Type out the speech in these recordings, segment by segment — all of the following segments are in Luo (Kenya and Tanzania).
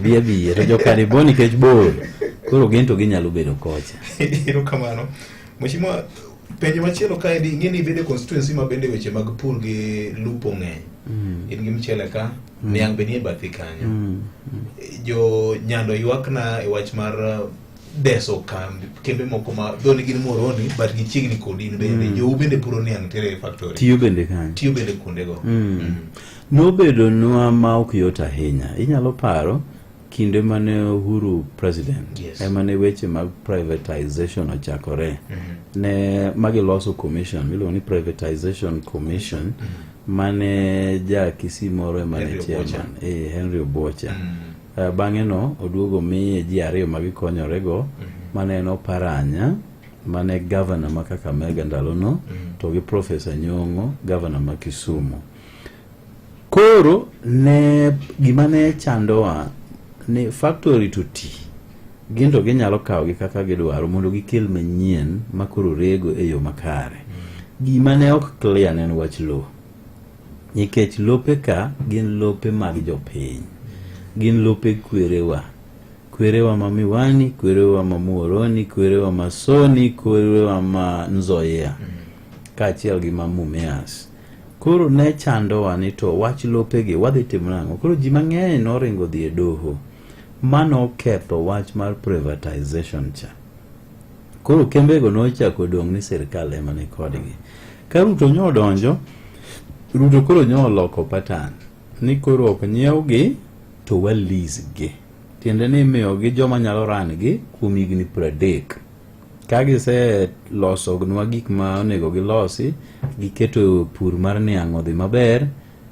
bi abiya to jokaribo nikech bor koro gin to ginyalo bedo kocha. Erokamano. Mheshimiwa, penjo machielo kaendi, ing'e ni ibedo e constituency ma bende weche mag pur gi lupo ng'eny. In gi mchele ka, niang' be nie bathi kanyo. Jo Nyando ywakna e wach mar deso kambi kembe moko ma dho ni gin Muhoroni but gichiegni kodi in bende. Jou bende puro niang' tere e factory. Tiyo bende kanyo. Tiyo bende kuondego. Nobedonwa ma ok yot ahinya. Inyalo paro kinde mane Uhuru president ema ne weche mag privatization ochakore. Ne magiloso commission miluongo ni privatization commission mane ja Kisii moro ema ne Henry Obuocha. chairman, Henry Obuocha. Bang'e no oduogo miye ji ariyo ma gikonyorego mane en Oparanya mane governor ma Kakamega ndalono to gi Professor Nyong'o governor ma Kisumu. Koro ne gima ne chandowa ni factory to ti gin to ginyalo kawogi kaka gidwaro mondo gikel manyien ma koro rego e yo makare. Gima ne ok clear ne en wach lowo. Nikech lope ka gin lope mag jopiny. Gin lope kwerewa. Kwerewa ma Miwani, kwerewa ma Muhoroni, kwerewa ma Soni, kwerewa ma Nzoia. Kaachiel gi ma Mumias. Koro ne chandowa ni to wach lopegi wadhi timo nang'o? Koro ji mang'eny noringo dhi e doho. Mano oketho wach mar privatization cha. Koro kembego nochako dong' ni sirkal ema ni kodgi. Ka Ruto nyo odonjo, Ruto koro nyo oloko pattern ni koro ok nyiewgi to wa lease gi. Tiende ni imiyogi joma nyalo run gi kuom higni 30. Ka giselosonwa gik ma onego gilosi, giketo pur mar niang' odhi maber,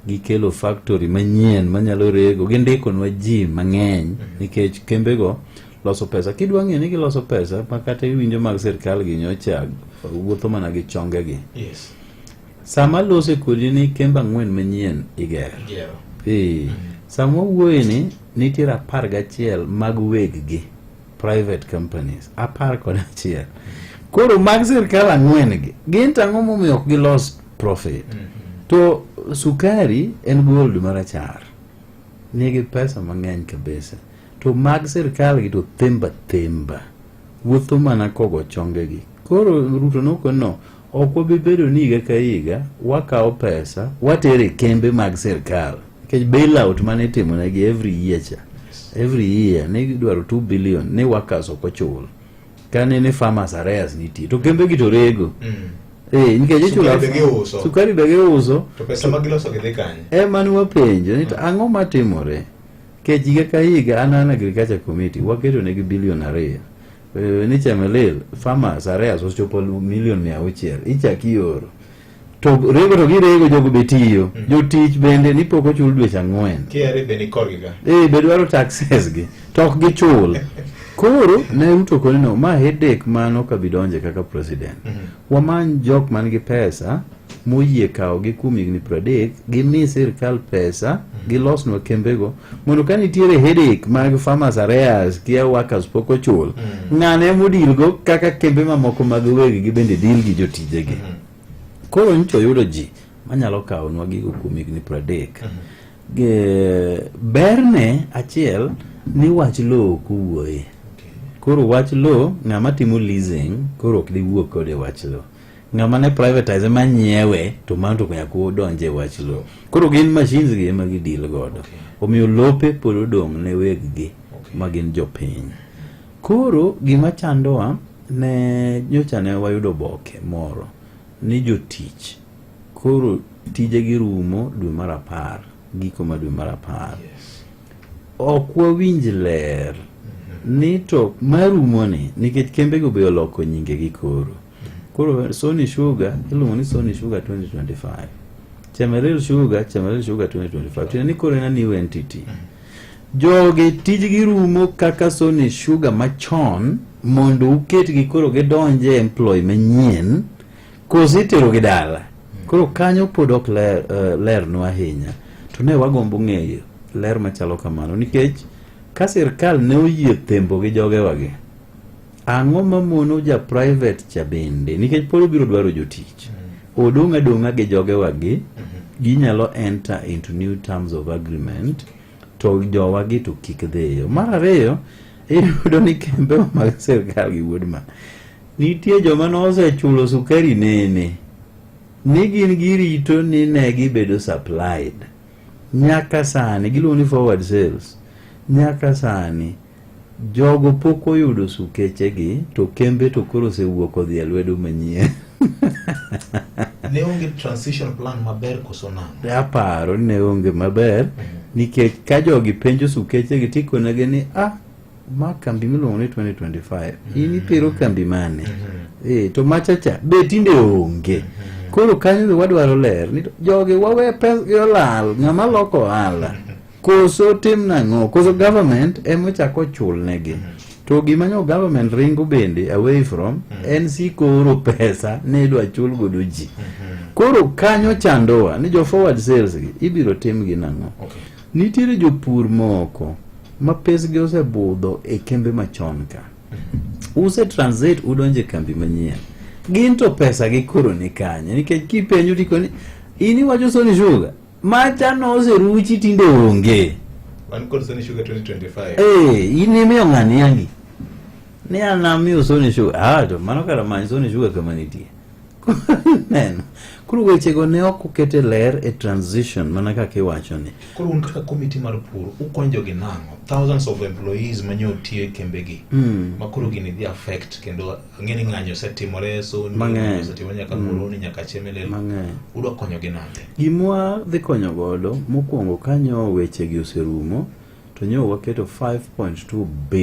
gikelo factory manyien manyalo rego, gindikonwa ji mang'eny nikech kembego loso pesa. Kidwa ng'eyo ni giloso pesa, ma kata iwinjo mag sirkal gi nyocha wuotho mana gi chongegi. Sama lose kodi ni kembe 4 manyien igero. Igero. Sama wawuoye ni nitiere 11 mag weggi private companies 11. Koro mag sirkal 4 gi gin to ang'o momiyo ok gilos profit? To sukari en gold marachar, nigi pesa mang'eny kabisa. To mag sirkal gi to themba themba, wuotho mana kogo chongegi. Koro Ruto nokono ok wabi bedo ni higa ka higa wakawo pesa watere kembe mag sirkal nikech bailout mane itimonegi every year cha, every year ne gidwaro 2 billion ni workers ok ochul kane ni farmers arrears nitie to kembe gi to rego. Nikech ichulo Sukari be giuso. Sukari be giuso. To pesa ma giloso gi dhi kanye? Ema ne wapenjo ni to ang'o matimore? Nikech higa ka higa an agriculture committee waketo negi bilion 2. Ni Chemelil farmers arrears ochopo milion 600 ichak ioro. To rego to girego, jogo be tiyo. Jotich bende ni pok ochul dweche 4. KRA be ni korgi ka. Be dwaro taxes gi to ok gichul. Koro ne Ruto koni no ma headache mano ka bidonje kaka president. Wamany jok man gi pesa moyie kawogi kuom higni 30, gimi sirkal pesa, gilosnwa kembego mondo ka nitiere headache mag farmers arrears kia workers pok ochul, ng'ane emodilgo kaka kembe mamoko mag weggi bende deal gi jotijegi. Koro nyocha oyudo ji manyalo kawonwa gigo kuom higni 30. Berne achiel ni wach lowo ok owuoye. Koro wach lowo, ng'ama timo leasing koro ok diwuo kode wach lowo. Ng'ama ne privatize ma nyiewe to mano to nyaka odonje wach lowo. Koro gin machines gi ema gideal godo. Omiyo lope pod odong' ne weggi ma gin jopiny. Koro gima chandowa ne nyocha ne wayudo oboke moro ni jotich koro tijegi rumo dwe mar 10, giko mar dwe mar 10. Ok wawinj ler ni to marumoni nikech kembego be oloko nyingegi koro. Koro Sony Sugar iluongo ni Sony Sugar 2025. Chemelil Sugar, Chemelil Sugar 2025. Tiende ni koro en a new entity. Jogi tijgi rumo kaka Sony Sugar machon mondo uketgi koro gidonje employ manyien koso iterogi dala. Koro kanyo pod ok ler, lernwa ahinya. To ne wagombo ng'eyo ler machalo kamano nikech ka sirkal ne oyie thembo gi jogewagi, ang'o mamono ja private cha bende nikech pod obiro dwaro jotich odong' adong'a gi jogewagi ginyalo enter into new terms of agreement. To jowagi to kik dhiyo. Mar ariyo, iyudo ni kembe mag sirkal gi wuod ma nitie joma nosechulo sukari nene ni gin girito ni ne gibedo supplied nyaka sani giluongo ni forward sales nyaka sani jogo pok oyudo sukechegi to kembe to koro osewuok odhi e lwedo manyien. Ne onge transition plan maber koso nang'o? Aparo ni ne onge maber nikech ka jogi penjo sukechegi tikonegi ni ah ma kambi miluongo ni 2025 in ipiro kambi mane? Eh, to macha cha be tinde onge. Koro kanyo be wadwaro ler ni to jogi wawe pesgi olal ng'ama loko ohala koso tim nang'o koso government ema ochako chulnegi to gima nyo government ringo bende away from en siko oro pesa ni idwa chul godo ji koro kanyo chandowa ni jo forward sales gi ibiro tim gi nang'o Okay. nitiere jopur moko ma pesgi osebudho e kembe machon ka use transit udonje e kambi manyien gin to pesa gi koro ni kanye nikech kipenjo tikoni in iwacho Sony Sugar macha noseruchi tinde onge Wan kod Sony Sugar 2025. Eh, in imiyo ng'ani yangi ni an amiyo Sony Sugar ah to mano kara many Sony Sugar kama nitie neno koro wechego ne ok okete ler e transition mana kaka iwacho ni Koro un kaka komiti mar pur ukonyo jogi nang'o? Thousands of employees manyo tiyo e kembegi ma koro gini dhi affect kendo ang'e ni ng'anyo osetimore so Mang'eny. osetimore nyaka Muhoroni nyaka Chemelil. Mang'eny. Udwa konyogi nade? Gimwa dhi konyo godo mokwongo kanyo wechegi oserumo to nyo waketo 5.2 billion.